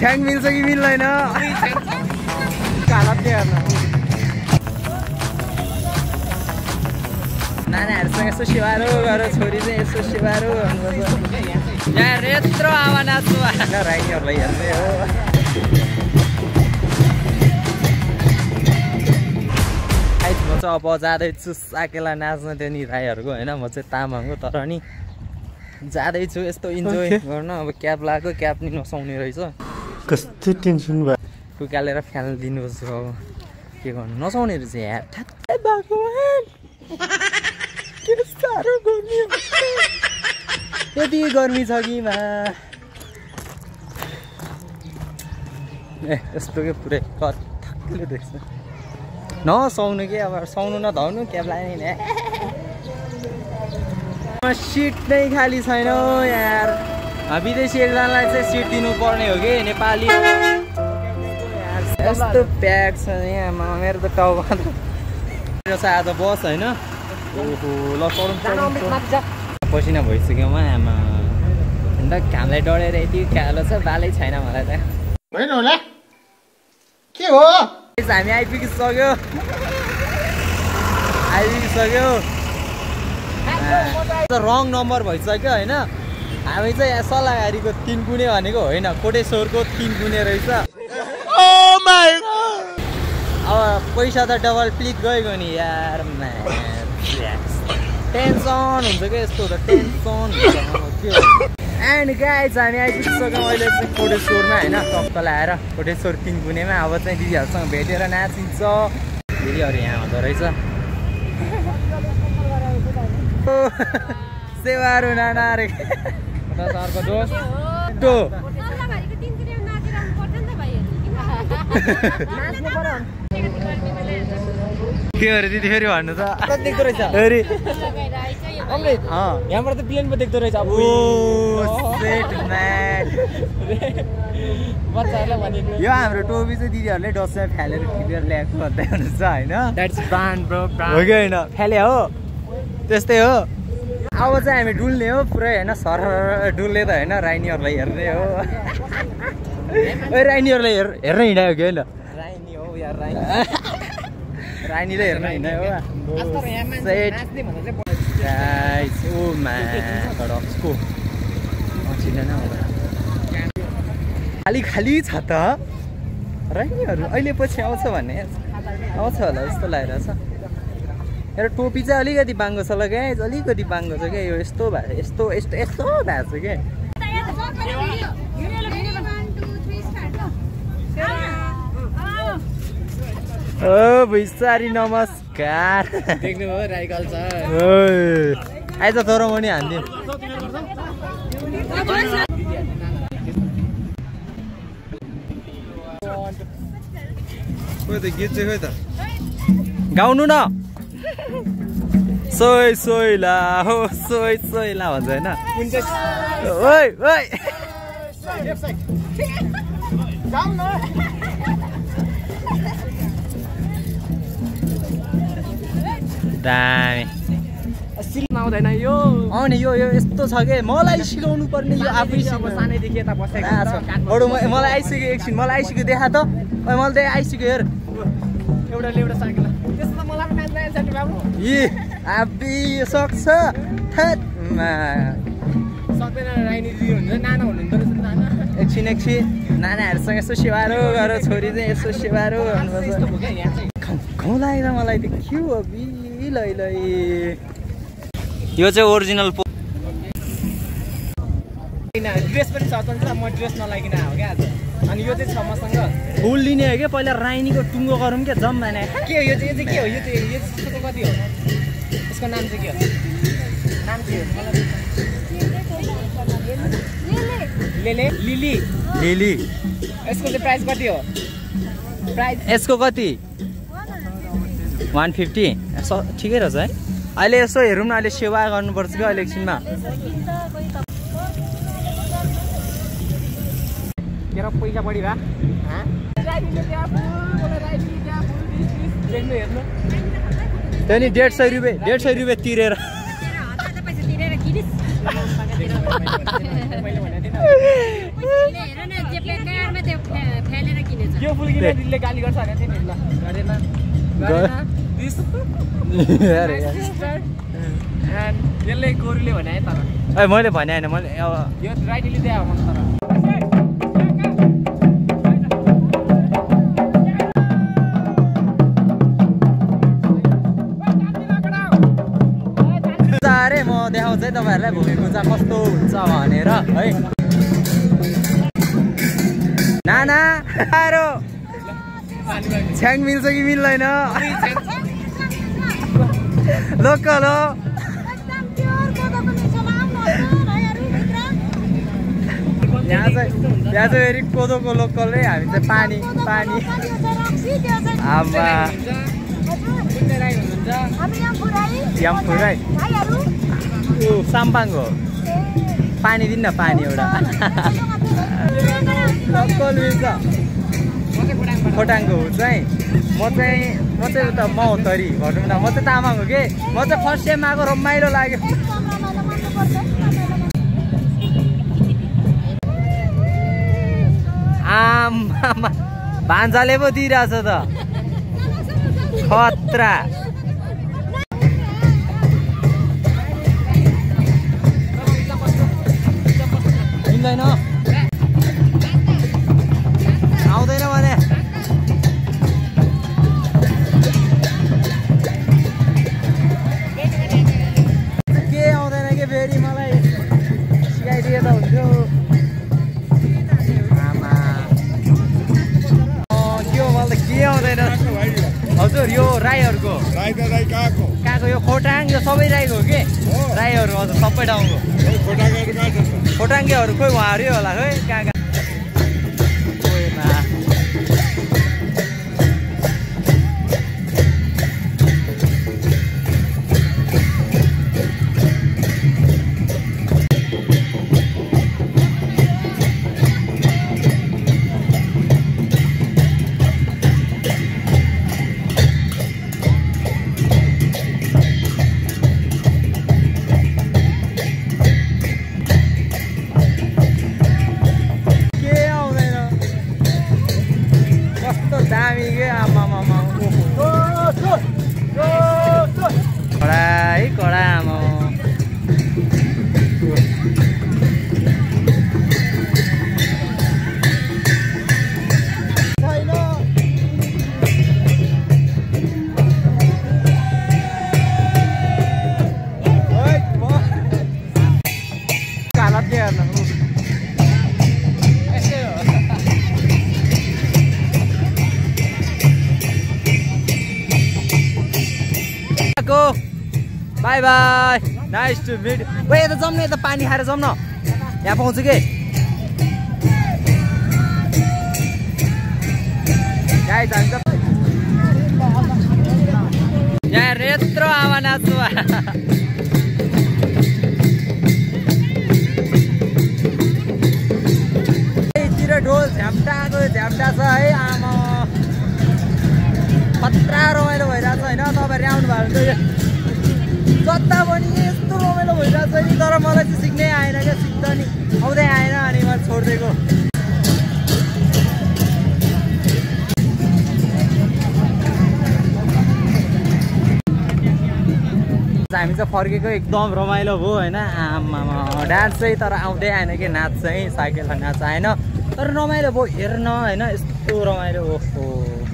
छ्याङ मिल्छ कि मिल्दैन हालत नै हेर्न नानाहरूसँग यसो सेवारो गर छोरी चाहिँ यसो सेवारो यहाँ यत्रो आवा नाच्नु राईहरूलाई हेर्दै हो म चाहिँ अब जाँदैछु साकेला नाच्न त्यो नि राईहरूको होइन म चाहिँ तामाङ हो तर नि जाँदैछु यस्तो इन्जोय गर्न अब क्याब लगाएको क्याब नि नसाउने रहेछ कस्तो टेन्सन भयो फुकालेर फ्याल्न दिनुपर्छ अब के गर्नु नसाउने रहेछ यहाँ ठ्याक्कै भगवान के साह्रो गर्मी यति गर्मी छ कि मा ए यस्तो के पुरै ठक्कले देख्छ नसाउनु के अब साउनु नधाउनु क्याब लाग्ने सिट नै खाली छैन यार विदेशी एकजनालाई चाहिँ सिट दिनुपर्ने हो कि नेपाली यस्तो प्याक छ यहाँ मेरो त टाउ छ आज बस होइन ओहो ल पसिना भइसक्यो म आमा अन्त घामलाई डढेर यति कालो छ बालै छैन मलाई त होइन होला के हो हामी आइपुगिसक्यो रङ नम्बर भइसक्यो होइन हामी चाहिँ यहाँ सल्लाहगारीको 3 गुणे भनेको होइन कोटेश्वरको 3 गुणे रहेछ अब पैसा त डबल प्लिक गएको नि यार टेन्सन हुन्छ क्या यस्तो त टेन्सन हुन्छ एन्ड गाइज हामी आइपुगिसक्यौँ अहिले चाहिँ कोटेश्वरमा होइन टक्क लगाएर कोटेश्वर 3 गुणेमा अब चाहिँ दिदीहरूसँग भेटेर नाचिन्छ दिदीहरू यहाँ हुँदो रहेछ सेवारो नाना रे सरको दोस्त के अरे दिदी फेरि भन्नु त देख्दो रहेछ फेरि यहाँबाट त प्लेन पो देख्दो रहेछ अब यो हाम्रो टोपी चाहिँ दिदीहरूले डसमा फ्यालेर टिपेर ल्याएको भन्दै हुनुहुन्छ होइन हो कि होइन फ्याले हो त्यस्तै हो अब चाहिँ हामी डुल्ने हो पुरै होइन सर डुल्ने त होइन राइनीहरूलाई हेर्ने हो राइनीहरूलाई हेर्न हिँडायो कि होइन राइनी हो यार रानीले हेर्न हिँडायो खाली खाली छ त रानीहरू अहिले पछि आउँछ भन्ने आउँछ होला जस्तो लागिरहेछ मेरो टोपी चाहिँ अलिकति बाङ्गो छ ल क्या अलिकति बाङ्गो छ क्या यो यस्तो यस्तो भएको छ क्या ओ भैसारी नमस्कार देख्नुभयो राई कल्चर आइज तर म नि हान्दिउँ खोइ त गीत चाहिँ खोइ त गाउनु न सोइ सोइला हो सोइ सोइला भन्छ होइन ओइ ओइ दामी आउँदैन यो आउने यो यस्तो छ कि मलाई सिकाउनु पर्ने यो आफै सानैदेखि यता बसेको मलाई आइसक्यो एकछिन मलाई आइसक्यो देखा त मैले त आइसक्यो हेर एउटा साइकल त्यस्तो मलाई आबी सक्छ सक्दैन राइनी दिदी हुन्छ नाना हुनुहुँदो रहेछ नाना एकछिन नानाहरूसँग यसो सेवारो गर छोरी चाहिँ यसो सेवारो घाउ लागेर मलाई त के हो लै यो चाहिँ ओरिजिनल ड्रेस पनि छ म ड्रेस नलागिकन आएको क्या आज अनि यो चाहिँ छ मसँग फुल लिने हो क्या पहिला राइनीको टुङ्गो गरौँ क्या जम भने के हो यो चाहिँ के हो यो चाहिँ कति हो यसको नाम चाहिँ के हो नाम के हो लिली यसको चाहिँ प्राइस कति हो यसको कति 150 ठिकै रहेछ है अहिले यसो हेरौँ न अहिले सेवा गर्नुपर्छ क्या अहिले एकछिनमा तेरो पैसा बढी भा त्यो नि 150 रुपियाँ तिरेर त्यो फ्यालेर किनेछ यो फुल किनेर दिदीले गाली गर्छ भने थिएँ नि ल गरेन दिस अरे एन्ड यसले गोरुले भने है तर मैले भने हैन मैले यो राइटली दिए हो तर अरे म देखाउँछु है तपाईहरुलाई भूमिको चाहिँ कस्तो हुन्छ भनेर है नाना आरो छ्याङ मिल्छ कि मिल्दैन लोकल हो यहाँ चाहिँ फेरि कोदोको लोकल है हामी चाहिँ पानी पानी आमा यामफुराई साम्पाङ हो पानी दिन्न पानी एउटा लोकल मिल्छ खोटाङको हो चाहिँ म चाहिँ उता महोत्तरी भनौँ न म चाहिँ तामाङ हो कि म चाहिँ फर्स्ट टाइम आएको रमाइलो लाग्यो आमा भान्जाले पो दिइरहेछ त खतरा मिल्दैन आउँदैन भने के आउँदैन कि फेरि मलाई सिकाइदिए त हुन्थ्यो आमा के हो मलाई त के आउँदैन हजुर यो राईहरूको कहाँको यो खोटाङ यो सबै राईको हो कि राईहरू हजुर सबै ठाउँको खोटाङ्गेहरू खोइ उहाँहरू होला खै कहाँ कहाँ bye bye nice to meet ओ यता जाउँ न यता पानी खाएर जाउँ न यहाँ पाउँछु कि यहाँ यत्रो आमा नाच्नु तिर ढोल झ्याम्टाको झ्याम्टा छ है आमा खतरा रमाइलो भइरहेछ होइन तपाईँहरू आउनु भएको जता पनि यस्तो रमाइलो भइरहेछ नि तर मलाई चाहिँ सिक्नै आएन क्या सिक्द नि आउँदै आएन अनि मैले छोडिदिएको हामी चाहिँ फर्केको एकदम रमाइलो भयो होइन आमामा डान्स चाहिँ तर आउँदै आएन कि नाच चाहिँ साइकलमा नाच आएन तर रमाइलो भयो हेर्न होइन यस्तो रमाइलो ओहो